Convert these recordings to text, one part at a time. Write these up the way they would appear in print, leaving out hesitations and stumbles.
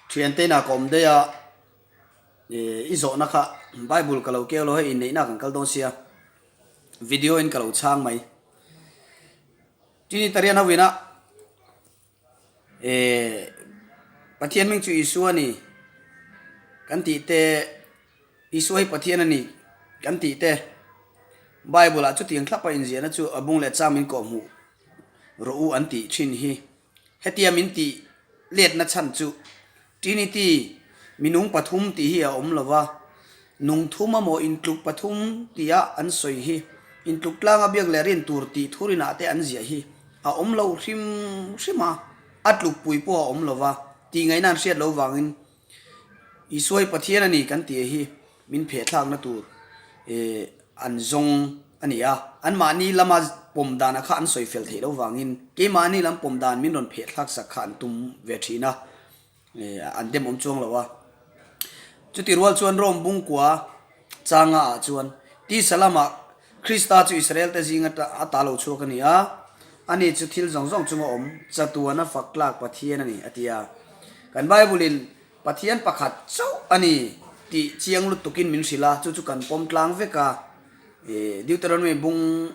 Thiante inah ka awm daih a, i zawhna kha Bible ka lo keu lo hei inneihna kan kal dawn sia, video in ka lo chhang mai. Trinitarian ho ina Pathian hming chu Isua a ni kan tih te, Isua hi Pathian a ni kan tih te, Bible ah chutiang thlapa inziahna chu a bung leh chang min kawhhmuh rawh u an tih thin hi. Hetia min tih letna chhan chu Trinity, minung pathum tih hi a awm lo va, nung thum amaw intluk pathum tia an sawi hi intluk tlanga biak leh rin tur tih thurinah te an ziah hi a awm lo hrim hrim a, a tlukpui pawh a awm lo va, tih ngaihna an hriat lo vangin Isua hi Pathian a ni kan tih hi min phehthlakna tur an zawng a ni a, anmahni lama pawm dana kha an sawi fel theih loh vangin keimahni lam pawm dan min rawn phehthlak sak kha an tum ve thin a, an dem awm chuang lo a. Chuti rual chuan Rome bungkua changa ah chuan tisa lamah Krista chu Israel te zinga a ta lo chhuak a ni a, ani chu thil zawng zawng chunga awm chatuana fak tlak Pathian a ni a ti a. Kan Bible in Pathian pakhat chauh a ni tih chiang lutukin min hrilh a, chu chu kan pawm tlang vek a. Deuteronomy bung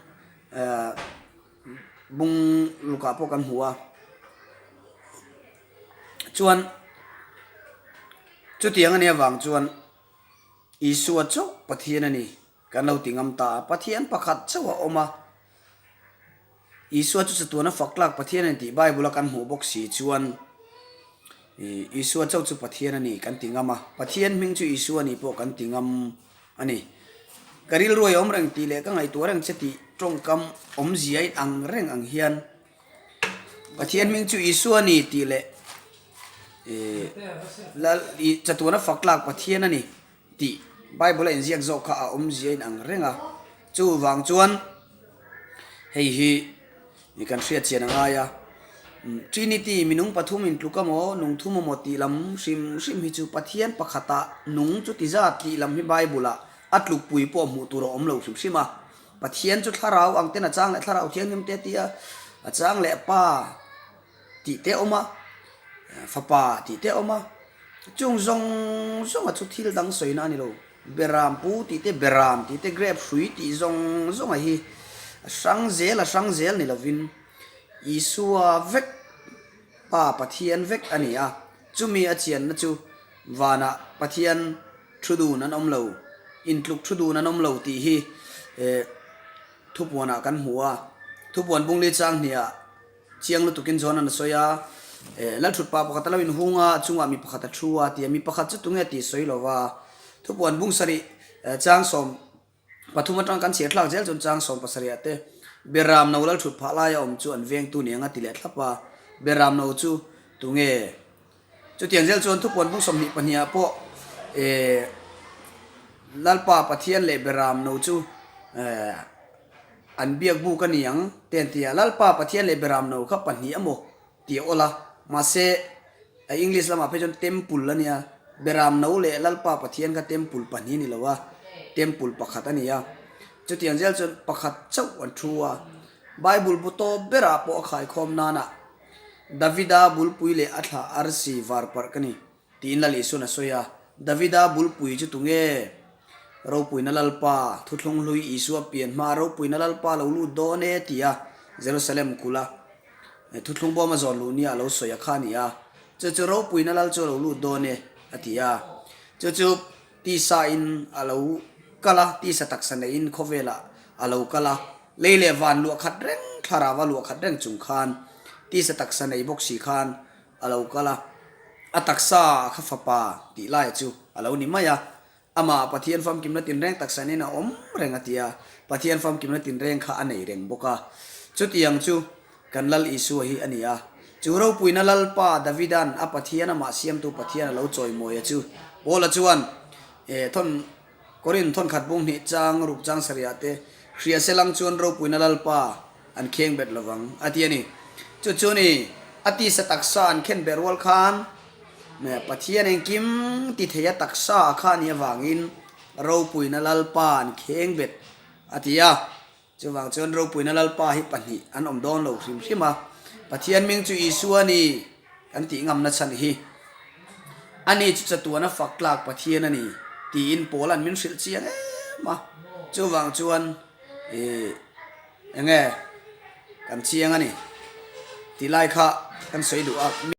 bung lukah pawh kan hmu a. Chuan chutiang a nih avang chuan Isua chauh Pathian a ni kan lo ti ngam ta a. Pathian pakhat chauh a awm a. Isua chu chatuana fak tlak Pathian a ni tih Bible a kan hmuh bawk si chuan Isua chauh chu Pathian a ni kan ti ngam a, Pathian hming chu Isua a ni pawh kan ti ngam a ni. Ka rilru a awm reng tih leh ka ngaihtuah reng che tih tawngkam awmzia in ang reng ang hian Pathian hming chu Isua a ni tih leh chatuana fak tlak Pathian a ni tih Bible a inziak zawk kha a awmzia in ang reng a, chuvang chuan hei hi kan hriat chian a ngai a, Trinity minung pathum intluk amaw nung thum amaw tih lam hrim hrim hi chu Pathian pakhata nung chu ti zat tih lam hi Bible ah a tlukpui pawh hmuh tur a awm lo hrim hrim a, Pathian chu thlarau ang ten a chang leh thlarau thianghlim te a ti a, a chang leh Pa. Tih te a awm a, fapa tih te a awm a, chung zawng zawnga chu thil dang sawina a ni lo. Beram pu tih te, beram tih te, grape hrui tih zawng zawnga hi a hrang zel a hrang zel ni lovin Isua vek Pa Pathian vek a ni a, chumi a chianna chu vanah Pathian thu dun an awm lo, intluk thu dun an awm lo tih hi thupuanah kan hmu a, thupuan bungli chang hniah Chiang lutukin John-a'n a sawi a, Eh, Lalthutpa pakhat a lo inhung a, a chungah mi pakhat a thu a, ti a. Mi pakhat chu tunge tih sawi lo va. Thupuan bung sarih chang 13 atang kan chhiar thlak zel chuan chang 17 ah te Beram no Lalthut phah laia awm chu an vengtu ni anga ti leh thlap a. Beram no chu tunge? Chutiang zel chuan thupuan bung 22 ah pawh eh, Lalpa Pathian leh Beram no chu eh, An biak buk a ni ang, te an ti a. Lalpa Pathian leh Beramno kha pahnih a maw tih a awl a. Mahse, a English lamah phei chuan Temple a nia. Beramno leh Lalpa Pathian kha Temple pahnih a ni lo a, Temple pakhat a ni a. Chutiang zel chuan pakhat chauh an thu a. Bible bu tawp berah pawh a khaikhawm nanah Davida bulpui leh a thlah arsi var parh ka ni. Tiin Lal Isuan a sawi a, Davida bulpui chu tunge? Ropuina Lalpa, thuthlung hlui Isua pian hmaa ropuina Lalpa lo lut dawn e tia Jerusalem kula thuthlung bawma zawn luh nia a lo sawi a kha a ni a, chu chu ropuina Lal chu a lo lut dawn e a ti a. Chu chu tisa in a lo kal a, tisa taksa neiin khawvelah a lo kal a, lei leh van luah khat reng, thlarava luah khat reng chung khan tisa taksa nei bawk si khan A lo kal a, a taksa kha fapa tih lai chu a lo ni mai a. Amah Pathian famkimna tinreng taksa nen a awm reng a ti a, Pathian famkimna tinreng kha a nei reng bawk a. Chutiang chu kan Lal Isua hi a ni a. Chu ropuina Lalpa Davida'n a Pathian amah siamtu Pathian a lo chawimawi a chu. Paula chuan, Thawn Korin thawnkhat bung hnih chang ruk chang sarihah te hria se lang chuan ropuina Lalpa an kheng bet lovang a ti a ni. Chu chu ni, a tisa taksa an khen beh rual khan Pathian engkim ti thei a taksa a kha nih avangin ropuina Lalpa an kheng bet a ti a. Chuvang chuan ropuina Lalpa hi pahnih an awm dawn lo hrim hrim a, Pathian hming chu Isua a ni kan tih ngamna chhan hi. Ani chu chatuana fak tlak Pathian a ni, tiin Paula'n min hrilh chiang em a. Chuvang chuan ih enge kan chiang a ni tih lai kha kan sawi duh a.